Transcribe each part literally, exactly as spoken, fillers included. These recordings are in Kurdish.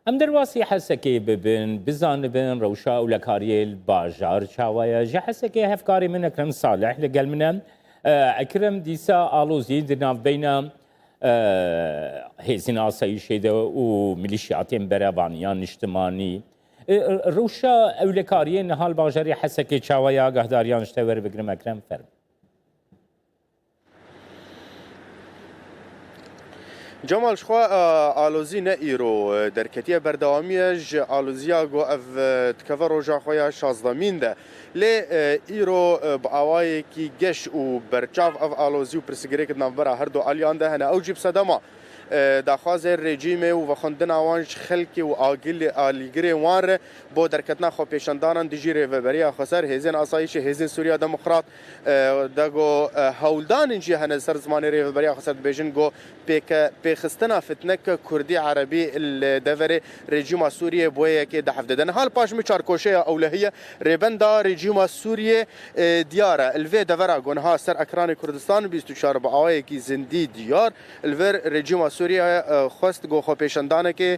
Em derbasî Hesekê bibin, bizanibin rewşa ewlekariyê li bajar çawa ye. Ji Hesekê hevkarê min Ekrem Salih li gel min e. E, Ekrem, dîsa alozî di navbeyna, e, hêzên asayîşê de û milîşyatên berevaniya niştimanî. E, e, rewşa ewlekariyê niha li bajarê Hesekê çawa ye? Agahdariyan ji te werbigirim Ekrem, ferm. Cemal, jixwe, e, alozî ne îro, e, derketiye, berdewamî ye ji aloziya ku ev, e, dikeve roja xwe ya şazdemîn de. Lê, e, îro, e, bi awayekî geş û berçav ev alozî û pirsgirêk di navbera her du aliyan de hene. Ew jî bi sedema, e, daxwazê rejîmê û vexwendina wan ji xelkê û agilê-, alîgirê wan re bo derketina xwepêşandanan dijî Rêveberiya Xweser, hêzên asayîşê, hêzên Sûriya Demokrat, e, de go, e, hewldanên jî hene ser zimanê Rêveberiya Xweser dibêjin go pêke-, pêxistina fitneke kurdî erebî li deverê rejîma Sûriyê bo yekê di hevdê de. Niha li paş min çarkoşeya ewlehî ye. Rêbenda rejîma Sûriyê, e, diyar e. Li vê devera go niha ser ekranê Kurdistan bîst û çar bi awayekî zindî diyar. Li vir rejîma Sûriyê, e, xwest go xwepêşandanekê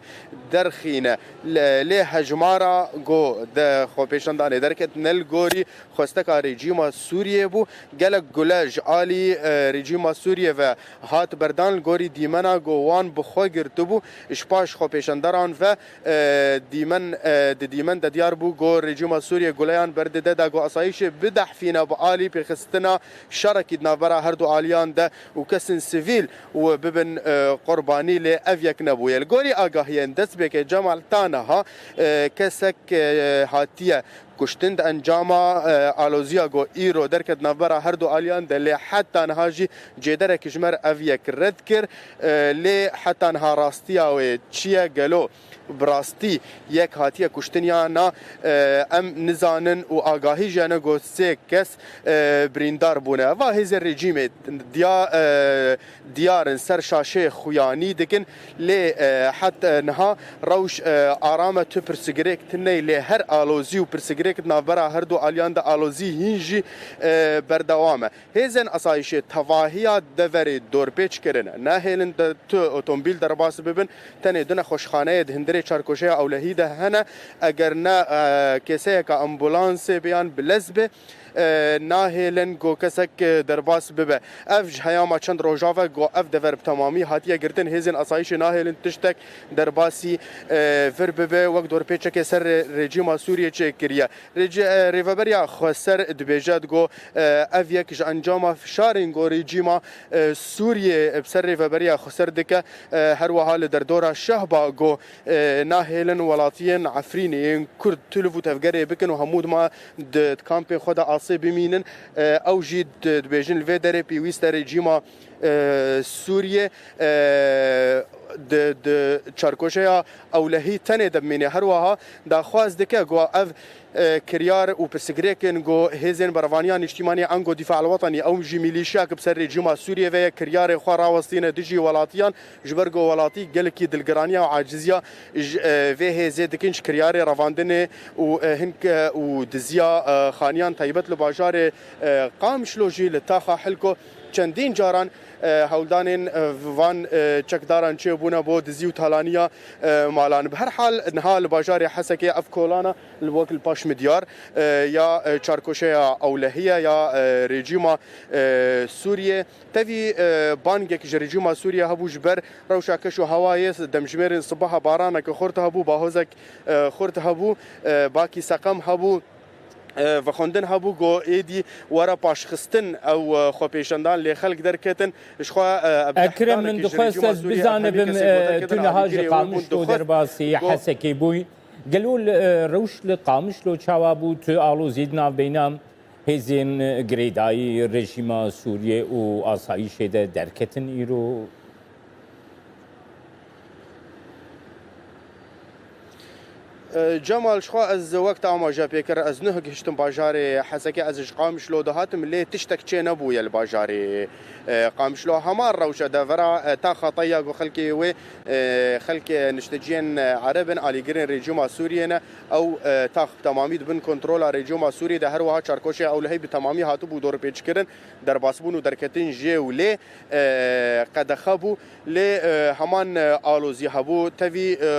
derxîne. Lê, lê hejmara go de xwepêşandanê derket ne li gorî xwesteka rejîma Sûriyê bû. Gelek gule ji alî, e, rejîma Sûriyê ve hat berdan, li gorî dîmena go wan bi xwe girtibû. Ji paş xwepêşandaran ve, e, dîmen, e, di dîmen de diyar bû go rejîma Sûriyê guleyan berdide da go asayîşê bidehfîne bi alî pêxistina şerekî di navbera her du aliyan de û kesên sivîl û bibin, e, qurbanî, lê ev yek nebûye. Li gorî agahiyên destpêkê Cemal, ta niha, e, kesek, e, hatiye kuştin di encama, e, aloziya ku îro derket navbera her du aliyan de, lê heta niha jî cêderek ji me re ev yek red kir. E, lê heta niha rastiya wê çi ye? Gelo bi rastî yek hatiye kuştin ya na, e, em nizanin û agahî jî hene ku sê kes, e, birîndar bûne. Va hêzên rejîmê diya, e, diyar in, ser şaşeyê xuyanî dikin. Lê, e, heta niha rewş, e, aram e, tu pirsgirêk tune ye, lê her alozî û pirsgirêk di navbera her du aliyan de alozî hîn jî, e, berdewam e. Hêzên asayîşê tevahiya deverê dorpêç kirine. Nahêlin de tu otomobîl derbas bibin. Tenê du nexweşxaneyê di hundirê çarkoşeya ewlehî de hene. Eger ne, e, kêseyeka ambulansê be yan bi lez be, e, nahêlin ku kesek, e, derbas bibe. Ev ji heyama çend roja ve ku ev dever bi temamî hatiye girtin, hêzên asayîşê nahêlin tiştek derbasî, e, vir bibe, wek dorpêçekê ser rê-, rejîma Sûriyê çêkiriye. Rêce-, e, Rêveberiya Xweser dibêje, digo, e, ev yek ji encama fişarên ku rejîma, e, Sûriyê bi ser Rêveberiya Xweser dike, e, her wiha li derdora Şehba ku, e, nahêlin welatiyên Efrînê yên Kurd tu li vû tevgerê bikin û hemû dima di, di kampên xwe de asê bimînin. E, ew jî di-, dibêjin li vê derê pêwîst e rejîma, e, Sûriyê, e, di, di çarkoşeya ewlehî tenê de bimîne. Her wiha daxwaz dike ku ev, e, kiryar û pirsgirêkên ku hêzên berevaniya niştimanî ango Dîfa el Wetenî, ew jî milîşyak bi ser rejîma Sûriyê ve ye, kiryarê xwe rawestîne dijî welatiyan, ji ber ku welatî gelekî dilgiraniya û aciziya ji, e, vê hêzê dikin, ji kiryarê revandinê û, e, hin, e, û diziya, e, xaniyan taybet li bajarê, e, Qamişlo jî li taxa Hilko çendîn caran, e, hewldanên, e, van, e, çekdaran çêbûne bo dizî û talaniya, e, malan. Bi her hal niha li bajarê Hesekê ev kolana li wek li paş min diyar, e, ya, e, çarkoşeya ewlehî ye ya, e, rejîma, e, Sûriyê. Tevî, e, bangek ji rejîma Sûriyê hebû ji ber rewşa keş û hewayê, demjimêrên sibaha baraneke xurt hebû, bahozek, e, xurt hebû, e, bakî seqem hebû, e, vexwendin hebû ku êdî were paşxistin ew, e, xwepêşandan, lê xelk derketin. Jixwe, e, ev Ekrem, min dixwest ez bizanibim, e, tu niha ji Qamişlo derbasî Hesekê bûyî. Gelo li, e, rewş li Qamişlo çawa bû? Tu alozî di navbeyna hêzên girêdayî rejîma Sûriyê û asayîşê de derketin îro? E, Cemal, ji xwe ez wek te amaje pê kir, ez nuh gihiştim bajarê Hesekê, ez ji Qamişlo dihatim, lê tiştek çê nebûye li bajarê, e, Qamişlo. Hema rewşe devera, e, taxa te ya ku xelkê wê, e, xelkê nişteciyên, e, Ereb in, alîgirên rejîma Sûriyê ne, ew, e, tax bi temamî di bin kontrola rejîma Sûriyê de, her wiha çarkoşê Ewlehî bi temamî hatibû dorpêçkirin, derbasbûn û derketin jê û lê, e, qedexe bû. Lê, e, heman, e, alozî hebû. Tevî, e,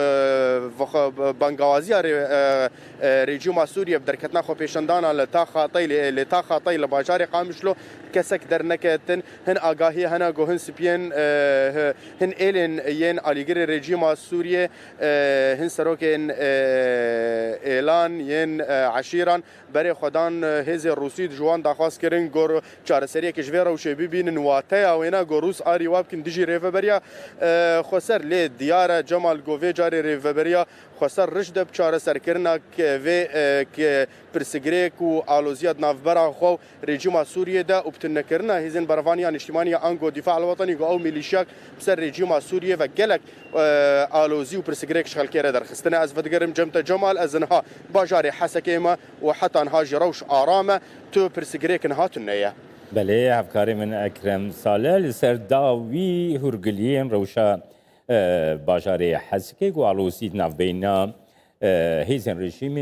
vexwe-, bangawaziya rê-, e, e, rejîma Sûriyê bi derketina xwepêşandana li taxa Tey, lê, lê taxa Tey li bajarê Qamişlo kesek derneketin. Hin agahiyê hene ku hin spiyên, e, hi-, hin êlên yên alîgirê rejîma Sûriyê, e, hin serokên, e, êlan yên, e, eşîran berê xwe dan, e, hêzên Rûsî, ji wan daxwaz kirin ku çareseriyeke ji vê rewşê bibînin, wateya wêne ku Rûs arî wa bikin dijî rêveberiya, e, xweser. Lê diyar e Cemal ku vê carê rêveberiya xweser riş de bi çareserkirina k-, vê, e, k-, pirsigirêk û aloziya di navbera xwe û rejîma Sûriyê de û bi tunekirina hêzên berevaniya niştimanî ya ango Dîfa el Wetenî ku ew milîşyak bi ser rejîma Sûriyê ve gelek, e, alozî û pirsigirêk ji xelkê re derxistine. Ez vedigerim cem te Cemal, ez niha bajarê Hesekê me û heta niha jî rewş aram e. Tu pirsigirêk niha tune ye. Belê, hevkarê min Ekrem Salih li ser dawî hûrgiliyên rewşa, e, bajarê Hesekê ku alozî di navbeyna, e, hêzên rejîmê